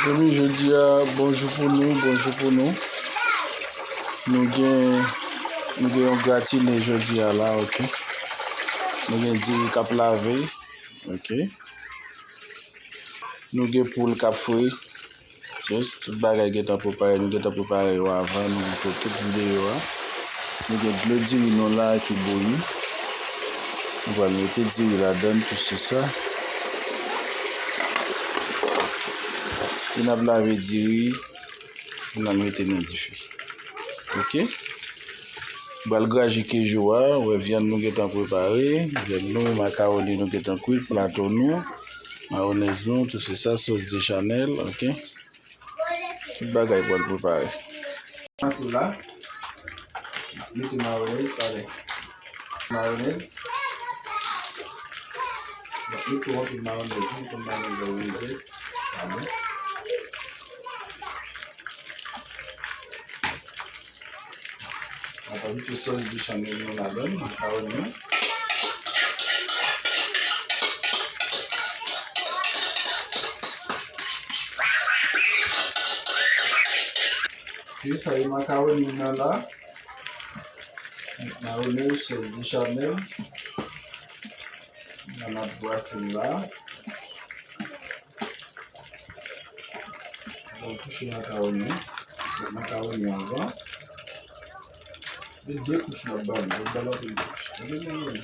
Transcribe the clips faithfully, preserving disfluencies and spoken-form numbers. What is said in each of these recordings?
Mezanmi, jodi a, bonjou pou nou, bonjou pou nou. Nou gen, nou gen yon gratine jodi a la, ok. Nou gen diri k ap lave, ok. Nou gen poul k ap fri. Just, tout bagay gentan prepare, nou gentan prepare yo avan, nou montre tout videyo a. Nou gen dlo diri nou la ki bouyi. Nou pral mete diri ladann, tou se sa. E n ap lave diri, pou n al mete nan dife. Ok? Pral graje keju a, wè vyann nou gentan prepare, vyann nou, makawoni nou gentan kwit, plato nou, mayonèz nou, tou se sa, sòs de chanèl, ok? Tout bagay pral prepare. Kòmanse la, mete mayonèz, pale. Mayonèz. Mete yon pil mayonèz, wi, pou mayonèz la wi, jès. Sa bon. N ap ajoute sòs bechamel nou ladann, makawon nou. Ok, sa e makawon nou nan la. Mayonèz, sòs bechamel. N ap brase la. Bon, touche makawon yo. Bon, makawon yo avan. Se de kouch n ap ba li. N ap ba l anpil kouch. Tande, tande.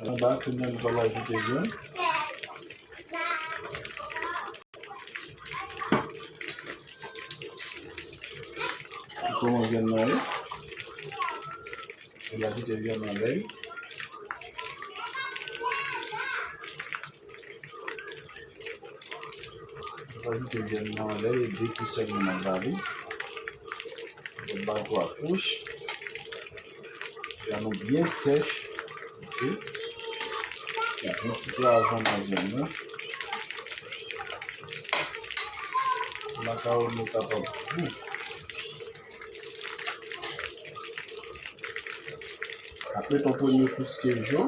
Anba, kounye a nou pral ajoute vyann. Kòman vyann nan ye? Ou la kite vyann nan lè. Ou la kite vyann nan lè, e de kou sèlman nan ba li. Ou ba twa kouch. Vyann nou byen sèch. Ok. Ou pran ti pla avan nan vyann nan. Makawon nou kapab gou. Apre ton premye kous keju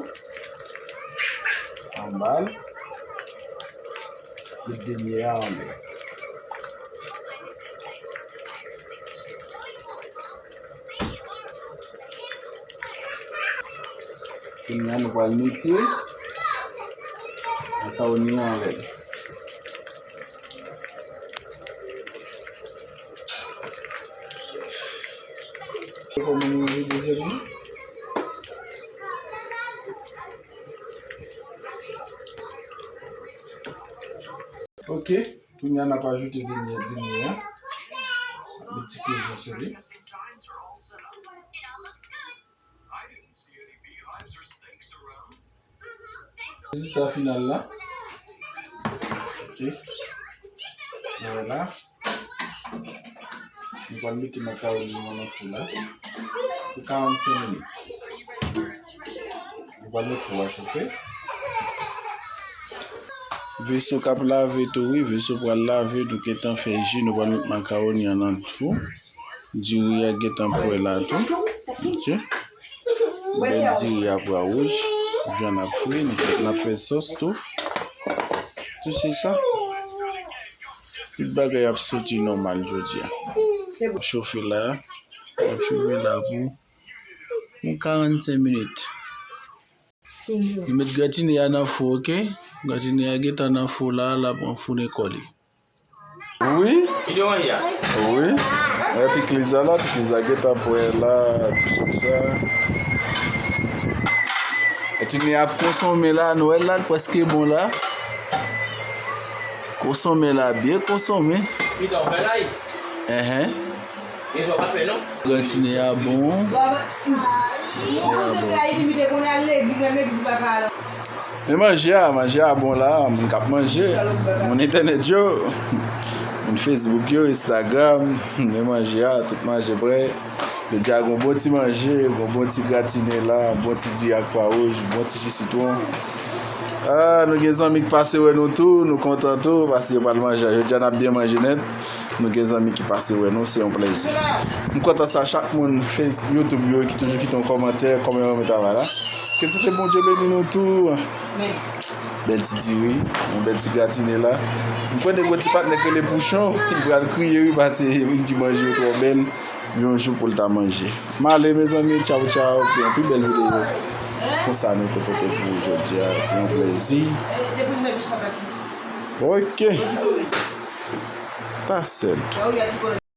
anba l, met dènye a anlè. Kounye a nou pral mete makawon yo anlè. Kòman nou manje dezèt nou? Ok, kounye a n ap ajoute dènye, dènye a. Met ti keju sou li. Rezilta final la. Ok. Nou wè la. Nou pral mete makawon nou nan fou la pou karannsenk minit. Nou pral met fou a chofe. Veso k ap lave tou, wi. Veso pral lave, nou gentan fè ji, nou pral met makawon yo nan fou. Diri a gentan pwè la tou. Ok. Bèl diri a pral wouj. Vyann ap fri, n ap fè sòs tou. Tou se sa. Tout bagay ap soti nòmal jodi a. Chofe la. Ap chofe la pou, pou karannsenk minit. Nou met gratine a nan fou, ok? Gratine a gentan nan fou la, l ap anfounen kò li. Wi. Wi. Wè pikliz la la, pikliz la gentan pwè la, tou sa. Gratine ap konsonmen la, nou wè l la, l prèske bon la. Konsonmen la, byen konsonmen. Pita, w fè lay? Enhen. Gratine a bon. Gratine a bon. Men manje a, manje a bon la, moun k ap manje, moun entènèt yo, moun Facebook yo, Instagram, men manje a, tout manje prè. Jodi a gon bon ti manje, gon bon ti gratine la, bon ti diri ak pwa wouj, bon ti ji sitwon. Ah, nou gen zanmi k pase wè nou tou, nou kontan tou, paske yo pral manje. Jodi a n ap byen manje nèt. Nou gen zanmi ki pase wè nou, se yon plèzi. M kontan sa, chak moun Face, YouTube yo ki toujou kite yon kòmantè, kòman yo renmen travay la. Ke Sentespri Bondye beni nou tou. Bèl ti diri, yon bèl ti gratine la. M kwè nèg yon ti patnè k rele Pouchon, li pral kriye wi, pase li di manje yo twò bèl. Yon jou pou l ta manje. M ale, mezanmi, tchaw, tchaw. Pou yon pi bèl videyo. Konsa nou te pote pou ou jodi a. Se yon plezi. Ok. Ta sèl.